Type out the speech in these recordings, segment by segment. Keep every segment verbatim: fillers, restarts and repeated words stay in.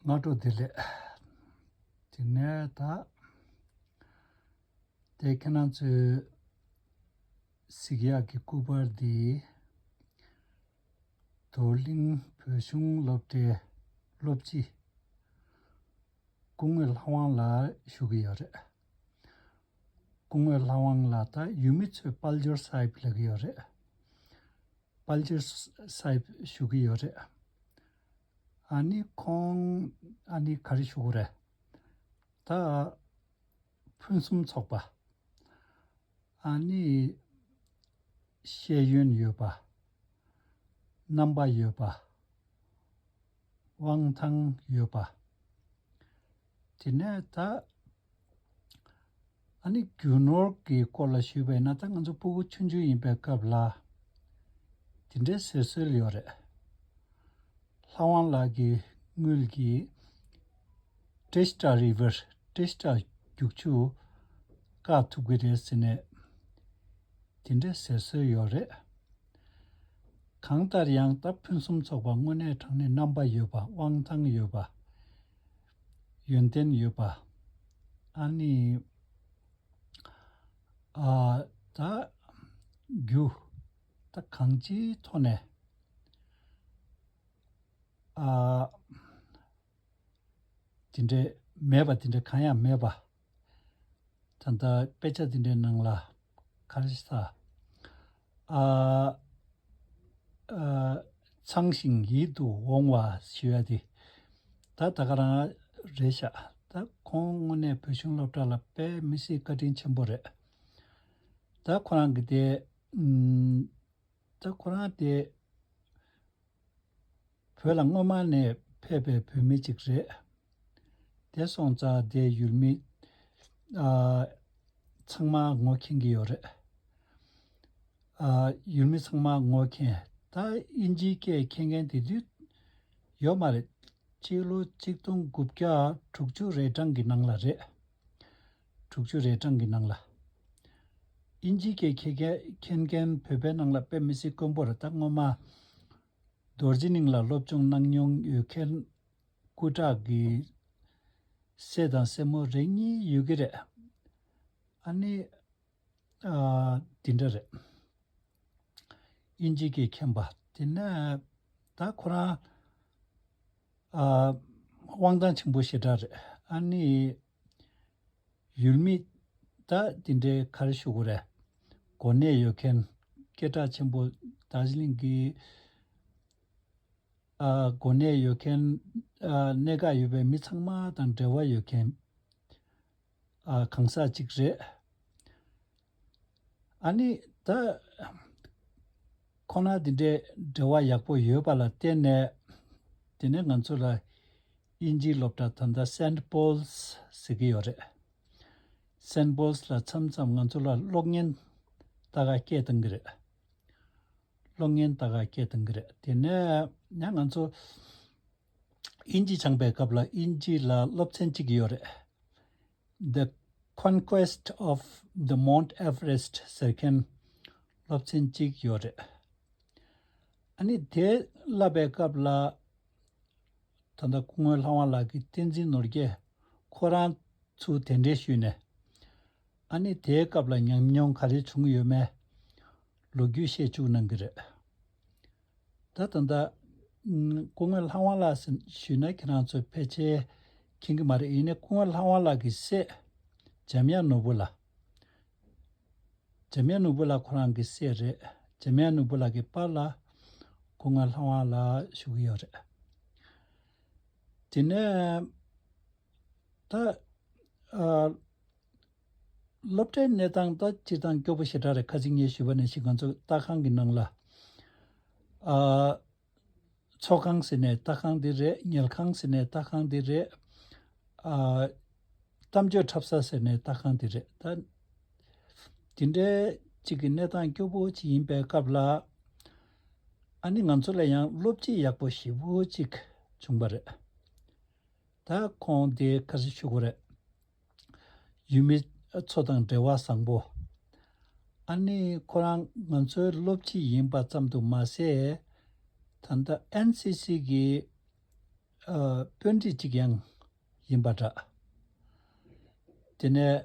སྔ་དྲོ་བདེ་ལེགས། དེ་ནས་ད་དེ་ཁྱེད་རང་ཚོའི་གཟིགས་ཡག་གི་སྐུ་པར་འདི་རྡོར་གླིང་བོད་གཞུང་སློབ་གྲྭའི་སློབ་སྤྱི་སྐུ་ངོ་ལྷ་དབང་ལགས་ཞུ་གི་ཡོད་རེད། སྐུ་ངོ་ལྷ་དབང་ལགས་ད་ཡུལ་མི་ཚོས་དཔལ་འབྱོར་སཱིབ་ལབ་ཀྱི་ཡོད་རེད། དཔལ་འབྱོར་སཱིབ་ཞུ་གི་ཡོད་རེད། ཨ་ནི་ཁོང་ཨ་ནི་ག་རེ་ཞུ་དགོས་རེད། ད་ཕུན་སུམ་ཚོགས་པ། ཨ་ནི་ཤེས་ཡོན་ཡོད་པ། རྣམ་པ་ཡོད་པ། དབང་ཐང་ཡོད་པ། དེ་ནས་ད་ཨ་ནི་རྒྱུ་ནོར་གྱི་སྐོར་ལ་ཞུས་པ་ཡིན་ན། ད་ང་ཚོ་ཕྲུ་གུ་ཆུང་ཆུང་ཡིན་པའི་སྐབས་ལ་དེ་འདྲའི་ཟེར་སྲོལ་ཡོད་རེད། ལྷ་དབང་ལགས་ཀྱི་དངུལ་གྱིས་ཏྲེ་ཤ་རི་ཝར་ཏྲེ་ཤ་རྒྱུག་ཆུ་བཀག་ཐུབ་ཀྱི་རེད་ཟེར་ནས་དེ་འདྲའི་ཟེར་སྲོལ་ཡོད་རེད། གང་ལྟར་ཡང་ད་ཕུན་སུམ་ཚོགས་པ། དངོས་གནས་དྲང་གནས་རྣམ་པ་ཡོད་པ། དབང་ཐང་ཡོད་པ། ཡོན་ཏན་ཡོད་པ། ཨ་ནི་ཨ་ད་རྒྱུ་ད་གང་ཅིའི་ཐོག་ནས་ཨ་དེ་འདྲའི་མེད་པ། དེ་འདྲའི་གང་ཡང་མེད་པ། ད་ལྟ་དཔེ་ཆ་དེ་འདྲའི་ནང་ལ་ག་རེ་ཟེར། ཨ་ཨ་ཚང་ཞིང་ཡིད་དུ་འོང་བ་ཞུ་ཡ་དེ་ད་ད་ག་རང་རེད་ཤག་ད་ཁོང་དངོས་གནས་བོད་གཞུང་སློབ་གྲྭ་ལ་དཔེ་མི་སྲིད་བཀའ་དྲིན་ཆེན་པོ་རེད། ད་ཁོ་རང་གི་དེ་ཨུམ། ད་ཁོ་རང་དེ་བོད་ལ་སྔོན་མ་ནས་ཕེབས་པའི་བོད་མི་ཅིག་རེད། དེ་སོང་ཙང་དེ་ཡུལ་མི་ཨ་ཚང་མ་ངོ་མཁྱེན་གྱི་ཡོད་རེད། ཨ་ཡུལ་མི་ཚང་མ་ངོ་མཁྱེན། ད་དབྱིན་ཇིའི་སྐད་མཁྱེན་མཁན་དེ་དུས་ཡོད་མ་རེད། སྤྱི་ལོ་གཅིག་སྟོང་དགུ་བརྒྱ་དྲུག་ཅུ་རེ་གྲངས་ཀྱི་ནང་ལ་རེད། དྲུག་ཅུ་རེ་གྲངས་ཀྱི་ནང་ལ། དབྱིན་ཇིའི་སྐད་མཁས་མཁན་མཁན་མཁན་བོད་པའི་ནང་ལ་དཔེ་མི་སྲིད་དཀོན་པོ་རེད། ད་སྔོན་མ་རྡོ་རྗེ་གླིང་ལ་སློབ་སྦྱོང་གནང་མྱོང་ཡོད་མཁན་སྐུ་དྲག་གི་སྲས་དང་སྲས་མོ་རེ་གཉིས་ཡོད་ཀྱི་རེད། ཨ་ནི་ཨ་འདི་འདྲ་རེད། དབྱིན་ཇི་སྐད་མཁྱེན་པ། དེ་ནས་ད་ཁོ་རང་ཨ་དབང་ཐང་ཆེན་པོ་ཞེ་དྲག་རེད། ཨ་ནི་ཡུལ་མི་ད་དེ་འདྲའི་ག་རེ་ཞུ་དགོས་རེད། གོ་གནས་ཡོད་མཁན། སྐད་གྲགས་ཆེན་པོ། རྡོ་རྗེ་གླིང་གི་ཨ་གོ་གནས་ཡོད་མཁན། ཨ་གནད་འགག་ཡོད་པའི་མི་ཚང་མ་དང་འབྲེལ་བ་ཡོད་མཁན་ཨ་གང་ཟག་ཅིག་རེད། ཨ་ནི་ད་ཁོ་ན་འདི་འདྲའི་འབྲེལ་བ་ཡག་པོ་ཡོད་པ་ལ་བརྟེན་ནས། དེ་ནས་ང་ཚོ་ལ་དབྱིན་ཇིའི་སློབ་གྲྭ་ད་ལྟ་སེན་པོལ་ཟེར་གྱི་ཡོད་རེད། སེན་པོལ་ལ་མཚམས་མཚམས་ང་ཚོ་ལ་གློག་བརྙན་ལྟ་ག་སྐད་གཏོང་གི་རེད། གློག་བརྙན་ལྟ་ག་སྐད་གཏོང་གི་རེད། དེ་ནས་ཡང་ང་ཚོ་དབྱིན་ཇི་སྦྱང་པའི་སྐབས་ལ་དབྱིན་ཇི་ལ་སློབ་ཚན་གཅིག་ཡོད་རེད། The Conquest of the Mount Everest ཟེར་མཁན་སློབ་ཚན་གཅིག་ཡོད་རེད། ཨ་ནི་དེ་བསླབ་པའི་སྐབས་ལ་ད་ལྟ་སྐུ་ངོ་ལྷ་དབང་ལགས་ཀྱིས་བསྟན་འཛིན་ནོར་རྒྱས་ཁོ་རང་ཚུར་གདན་འདྲེན་ཞུས་ནས། ཨ་ནི་དེའི་སྐབས་ལ་ཉམས་མྱོང་ག་རེ་བྱུང་ཡོད་མེད་ལོ་རྒྱུས་བཤད་བཅུག་གནང་གི་རེད། ད་ད་ལྟ་ཨུམ་སྐུ་ངོ་ལྷ་དབང་ལགས་ཞུས་ན་ཁྱེད་རང་ཚོ་ཕལ་ཆེར་མཁྱེན་གྱི་མ་རེད། ཡིན་ནའི་སྐུ་ངོ་ལྷ་དབང་ལགས་ཀྱི་སྲས་འཇམ་དབྱངས་ནོར་བུ་ལགས། འཇམ་དབྱངས་ནོར་བུ་ལགས་ཁོ་རང་གི་སྲས་རེད། འཇམ་དབྱངས་ནོར་བུ་ལགས་ཀྱི་པཱ་ལགས་སྐུ་ངོ་ལྷ་དབང་ལགས་ཞུ་གི་ཡོད་རེད། དེ་ནས་ད་ཨ་སློབ་གྲྭའི་གནས་སྟངས་ད་སྤྱིར་བཏང་སྐྱོ་པོ་ཞེ་དྲག་རེད། ཁ་སང་ངས་ཞུས་པ་ནང་བཞིན་ང་ཚོ་ལྟ་ཁང་གི་ནང་ལ་ཨ་ཚོགས་ཁང་ཟེར་ནས་ལྟ་ཁང་དེ་རེད། ཉལ་ཁང་ཟེར་ནས་ལྟ་ཁང་དེ་རེད། ཨ་གཏམ་བརྗོད་འཁྲབ་ས་ཟེར་ནས་ལྟ་ཁང་དེ་རེད། ད་དེ་འདྲའི་གཅིག་གི་གནས་སྟངས་སྐྱོ་པོ་ཅིག་ཡིན་པའི་སྐབས་ལ། ཨ་ནི་ང་ཚོ་ལ་ཡང་སློབ་སྤྱི་ཡག་པོ་ཞེ་པོ་ཅིག་བྱུང་པ་རེད། ད་ཁོང་དེ་ག་རེ་ཞུ་དགོས་རེད། ཡུལ་མི་ཚོ་དང་འབྲེལ་བ་བཟང་པོ། ཨ་ནི་ཁོ་རང་ང་ཚོའི་སློབ་སྤྱི་ཡིན་པ་ཙམ་དུ་མ་ཟད། ད་ལྟ་ཨེན་སི་སི་གི་ ཨ་དཔོན་རིགས་གཅིག་ཡང་ཡིན་པ་འདྲ། དེ་ནས་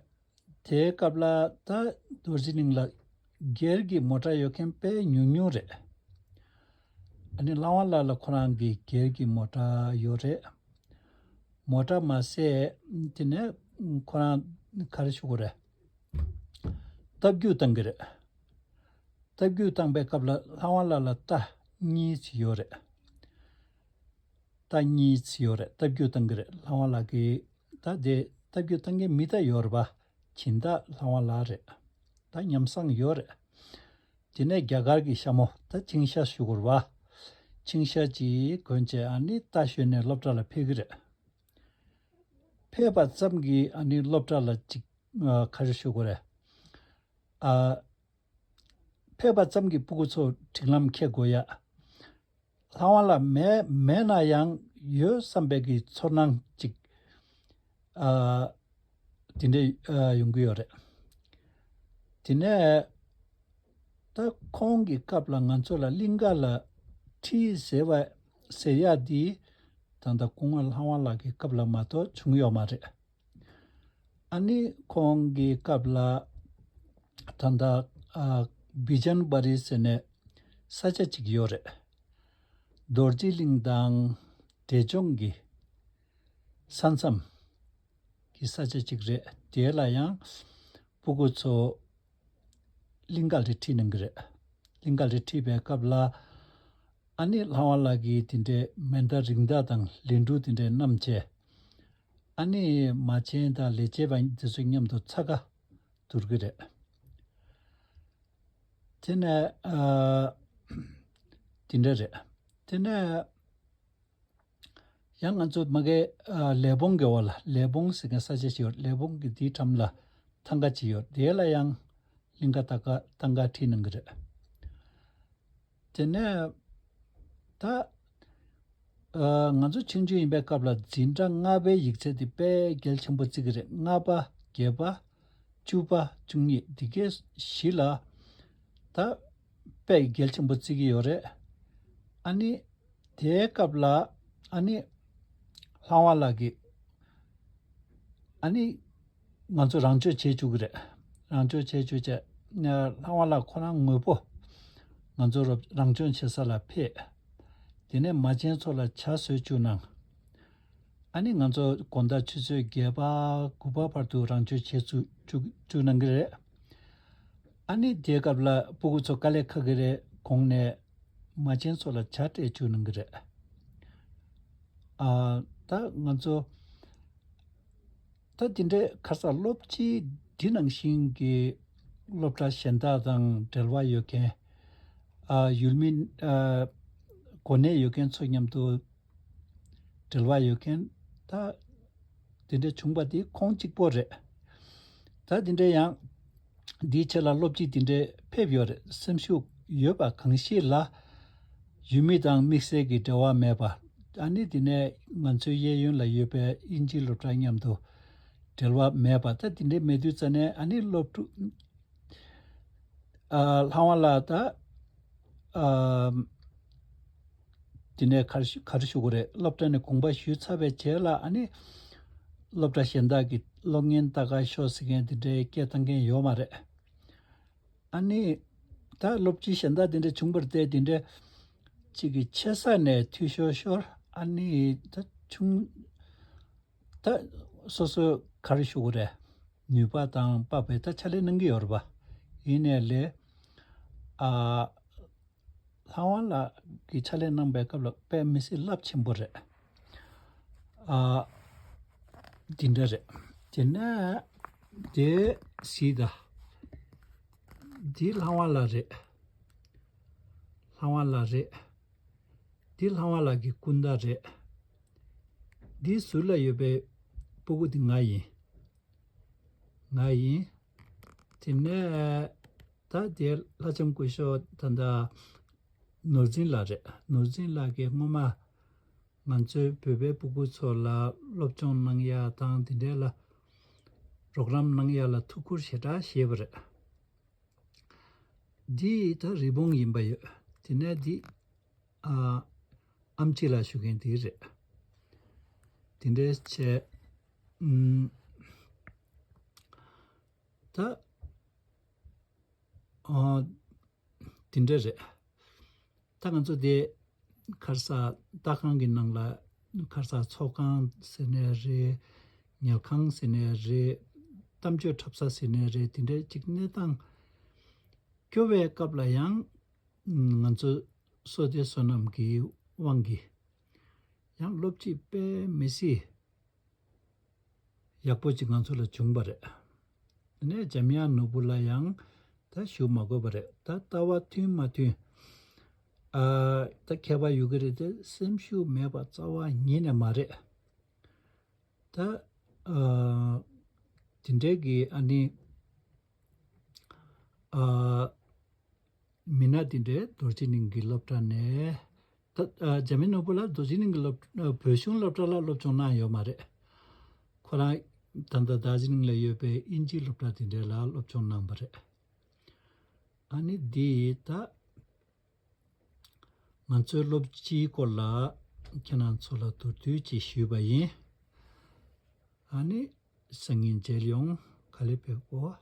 དེའི་སྐབས་ལ་ད་རྡོ་རྗེ་གླིང་ལ་སྒེར་གྱི་མོ་ཊ་ཡོད་མཁན་དཔེ་ཉུང་ཉུང་རེད། ཨ་ནི་ལྷ་དབང་ལགས་ལ་ཁོ་རང་གི་སྒེར་གྱི་མོ་ཊ་ཡོད་རེད། མོ་ཊ་མ་ཟད་དེ་ནས་ཁོ་རང་ག་རེ་ཞུ་དགོས་རེད། སྟབས་རྒྱུག་བཏང་གི་རེད། སྟབས་རྒྱུག་བཏང་པའི་སྐབས་ལ་ལྷ་དབང་ལགས་ལ་རྟ་གཉིས་ཅིག་ཡོད་རེད། རྟ་གཉིས་ཅིག་ཡོད་རེད། སྟབས་རྒྱུག་བཏང་གི་རེད། ལྷ་དབང་ལགས་ཀྱི་རྟ་དེ་སྟབས་རྒྱུག་བཏང་མཁན་མི་རྟ་ཡོད་རེད་པ། སྦྱིན་བདག་ལྷ་དབང་ལགས་རེད། ད་ཉམས་བཟང་ཡོད་རེད། དེ་ནས་རྒྱ་གར་གྱི་ཤ་མོ་ད་ཆིང་ཤ་ཞུ་དགོས་རེད་པ། ཆིང་ཤ་ཅིག་གོན་བྱས་ཨ་ནི་རྟ་ཞོན་ནས་སློབ་གྲྭ་ལ་ཕེབས་ཀྱི་རེད། ཕེབས་པ་ཙམ་གྱིས་ཨ་ནི་སློབ་གྲྭ་ལ་ཅིག་ཨ་ག་རེ་ཞུ་དགོས་རེད། ཨ་ཕེབས་པ་ཙམ་གྱིས་སྤུ་གུ་ཚོ་སྒྲིག་ལམ་འཁེལ་དགོས་ཡ། ལྷ་དབང་ལགས་མེད་མེད་ན་ཡང་ཡོད་བསམ་པའི་གི་ཚོར་སྣང་ཅིག་ཨ་དེ་འདྲ་ཨ་ཡོང་གི་ཡོད་རེད། དེ་ནས་ད་ཁོང་གི་སྐབས་ལ་ང་ཚོ་ལ་གླིང་ག་ལ་ཁྲིད་ཟེར་བ་ཟེར་ཡ་དེ་ད་ལྟ་སྐུ་ངོ་ལྷ་དབང་ལགས་ཀྱི་སྐབས་ལ་མ་གཏོགས་བྱུང་ཡོད་མ་རེད། ཨ་ནི་ཁོང་གི་སྐབས་ལ་ད་ལྟ་ཨ་བི་ཇན་བ་རི་ཟེར་ནས་ས་ཆ་གཅིག་ཡོད་རེད། རྡོ་རྗེ་གླིང་དང་འབྲས་ལྗོངས་ཀྱི་ས་མཚམས་ཀྱི་ས་ཆ་གཅིག་རེད། དེ་ལ་ཡང་སྤུ་གུ་ཚོ་གླིང་ག་ལ་ཁྲིད་གནང་གི་རེད། གླིང་ག་ལ་ཁྲིད་པའི་སྐབས་ལ་ཨ་ནི་ལྷ་དབང་ལགས་ཀྱིས་དེ་འདྲའི་མེ་མདའ་རིགས་མདའ་དང་ལན་གྲུ་དེ་འདྲའི་བསྣམས་བྱས། ཨ་ནི་མ་བྱན་དང་ལས་བྱེད་པ་དེ་ཚོ་མཉམ་དུ་འཚང་ཁ་སྡོད་ཀྱི་རེད། དེ་ནས་ཨ་དེ་འདྲ་རེད། དེ་ནས་ཡང་ང་ཚོ་མ་གི་ཨ་ལས་བོང་གི་འོག་ལ་ལས་བོང་ཟེར་མཁན་ས་ཆ་ཞིག་ཡོད། ལས་བོང་གི་དེའི་འགྲམ་ལ་ཐང་ག་ཅིག་ཡོད། དེ་ལ་ཡང་གླིང་ག་ཐང་ག་ཐང་ག་ཁྲིད་གནང་གི་རེད། དེ་ནས་ད་ཨ་ང་ཚོ་ཆུང་ཆུང་ཡིན་པའི་སྐབས་ལ་འཛིན་གྲྭ་ལྔ་པའི་ཡིག་ཚད་དེ་དཔེ་གལ་ཆེན་པོ་བརྩི་གི་རེད། ལྔ་པ་བརྒྱད་པ་བཅུ་པ་བཅུ་གཉིས་འདི་གའི་བཞི་ལ་ད་དཔེ་གལ་ཆེན་པོ་བརྩི་གི་ཡོད་རེད། ཨ་ནི་དེའི་སྐབས་ལ་ཨ་ནི་ལྷ་དབང་ལགས་ཀྱིས་ཨ་ནི་ང་ཚོ་རང་སྐྱོང་བྱེད་བཅུག་གི་རེད། རང་སྐྱོང་བྱེད་བཅུག་བྱས་ལྷ་དབང་ལགས་ཁོ་རང་ངོ་བོ་ང་ཚོ་རང་སྐྱོང་བྱེད་ས་ལ་ཕེབས། དེ་ནས་མ་བྱན་ཚོ་ལ་ཇ་བཟོས་བཅུག་གནང་། ཨ་ནི་ང་ཚོ་དགོང་དག་ཆུ་ཚོད་བརྒྱད་པ་དགུ་པ་བར་དུ་རང་སྐྱོང་བྱེད་ཚུགས་བཅུག་བཅུག་གནང་གི་རེད། ཨ་ནི་དེའི་སྐབས་ལ་སྤུ་གུ་ཚོ་དཀའ་ལས་ཁག་གི་རེད། གོང་ནས་མ་བྱན་ཚོ་ལ་ཇ་སྤྲད་བཅུག་གནང་གི་རེད། ཨ་ད་ང་ཚོ་ད་དེ་འདྲའི་ཁ་སང་སློབ་སྤྱི་འདི་ནང་བཞིན་གྱི་སློབ་གྲྭ་གཞན་དག་དང་འབྲེལ་བ་ཡོད་མཁན། ཨ་ཡུལ་མི་ཨ་གོ་གནས་ཡོད་མཁན་ཚོ་མཉམ་དུ་འབྲེལ་བ་ཡོད་མཁན་ད་དེ་འདྲ་བྱུང་པ་དེ་ཁོང་གཅིག་པོ་རེད། ད་དེ་འདྲ་ཡང་འདིའི་ཆེད་ལ་སློབ་སྤྱི་དེ་འདྲ་ཕེབས་ཡོད་རེད། སེམས་ཤུགས་ཡོད་པ་གང་ཞིག་ལ་ཡུལ་མི་དང་དམིགས་བསལ་གྱི་འབྲེལ་བ་མེད་པ། ཨ་ནི་དེ་ནས་ང་ཚོའི་གཡས་གཡོན་ལ་ཡོད་པའི་དབྱིན་ཇིའི་སློབ་གྲྭ་མཉམ་དུ་འབྲེལ་བ་མེད་པ། ད་དེ་འདྲ་མེད་དུས་ཙ་ནས་ཨ་ནི་སློབ་ཕྲུག་ཨ་ལྷ་དབང་ལགས་ད་ཨ་དེ་ནས་ག་རེ་ཞུ་ག་རེ་ཞུ་དགོས་རེད། སློབ་གྲྭ་ནས་དགོངས་པ་ཞུས་ཚར་བའི་རྗེས་ལ་ཨ་ནི་སློབ་གྲྭ་གཞན་དག་གི་སློབ་གཉེར་ལྟ་ག་ཤོག་ཟེར་མཁན་དེ་འདྲའི་སྐད་བཏང་མཁན་ཡོད་མ་རེད། ཨ་ནི་ད་སློབ་སྤྱི་གཞན་དག་དེ་འདྲ་བྱུང་བར་བལྟས་དེ་འདྲ་གཅིག་གི་ཆེ་ས་ནས་འཐུས་ཤོར་ཤོར། ཨ་ནི་ད་ཆུང་ད་སོ་སོ་ག་རེ་ཞུ་དགོས་རེད། ནུས་པ་དང་དཔག་པའི་ད་ཕྱག་ལས་གནང་གི་ཡོད་རེད་པ། ཡིན་ནའི་ལས་ཨ་ལྷ་དབང་ལགས་ཀྱིས་ཕྱག་ལས་གནང་པའི་སྐབས་ལ་དཔེ་མི་སྲིད་རླབས་ཆེན་པོ་རེད། ཨ་འདི་འདྲ་རེད། དེ་ནས་དེ་གཟིགས་དང་། འདི་ལྷ་དབང་ལགས་རེད། ལྷ་དབང་ལགས་རེད། འདི་ལྷ་དབང་ལགས་ཀྱི་སྐུ་ཟླ་རེད། འདི་ཟུར་ལ་ཡོད་པའི་སྤུ་གུ་འདི་ང་ཡིན། ང་ཡིན། དེ་ནས་ད་དེ་ལྷ་ལྕམ་སྐུ་ཞབས་ད་ལྟ་ནོར་འཛིན་ལགས་རེད། ནོར་འཛིན་ལགས་ཀྱིས་སྔོན་མ་ང་ཚོའི་བོད་པའི་སྤུ་གུ་ཚོ་ལ་སློབ་སྦྱོང་གནང་ཡ་དང་དེ་འདྲའི་ལ་རོགས་རམ་གནང་ཡ་ལ་ཐུགས་ཁུར་ཞེ་དྲག་བཞེས་པ་རེད། འདི་ད་རི་བོང་ཡིན་པ་ཡོད། དེ་ནས་འདི་ཨ་ཨམ་ཆི་ལགས་ཞུ་མཁན་དེ་རེད། དེ་འདྲའི་བྱས། ཨུམ། ད། ཨ། དེ་འདྲ་རེད། ད་ང་ཚོ་དེ་ཁར་ས་ལྟ་ཁང་གི་ནང་ལ་ཁར་ས་ཚོགས་ཁང་ཟེར་ནའི་རེད། ཉལ་ཁང་ཟེར་ནའི་རེད། གཏམ་བརྗོད་འཁྲབ་ས་ཟེར་ནའི་རེད། དེ་འདྲའི་ཅིག་གནས་སྟངས་སྐྱོ་བའི་སྐབས་ལ་ཡང་ང་ཚོ་བསོད་བདེ་བསོད་ནམས་ཀྱི་དབང་གིས་ཡང་སློབ་སྤྱི་དཔེ་མི་སྲིད་ཡག་པོ་ཅིག་ང་ཚོ་ལ་བྱུང་བ་རེད། ནས་འཇམ་དབྱངས་ནོར་བུ་ལ་ཡང་ད་ཞུ་མ་དགོས་པ་རེད། ད་ལྟ་བ་མཐུན་མ་མཐུན། ཨ། ད་ཁྱད་པར་ཡོད་ཀྱི་རེད་དེ། སེམས་ཤུགས་མེད་པ་རྩ་བ་ཉིད་ནས་མ་རེད། ད། ཨ། དེ་འདྲའི་གི་ཨ་ནི། ཨ། མི་སྣ་དེ་འདྲའི་རྡོ་རྗེ་གླིང་གི་སློབ་གྲྭ་ནས། ད། ཨ། འཇམ་དབྱངས་ནོར་བུ་ལགས་རྡོ་རྗེ་གླིང་གི་སློབ། ཨ། བོད་གཞུང་སློབ་གྲྭ་ལ་སློབ་སྦྱོང་གནང་ཡོད་མ་རེད། ཁོ་རང་ད་ལྟ་རྡོ་རྗེ་གླིང་ལ་ཡོད་པའི་དབྱིན་ཇིའི་སློབ་གྲྭ་དེ་འདྲའི་ལ་སློབ་སྦྱོང་གནང་བ་རེད། ཨ་ནི་འདི་ད་ང་ཚོའི་སློབ་སྤྱིའི་སྐོར་ལ་ཁྱེད་རང་ཚོ་ལ་མདོར་བསྡུས་ཅིག་ཞུས་པ་ཡིན། ཨ་ནི་སང་ཉིན་མཇལ་ཡོང་། ག་ལེ་བེ་ཀོ།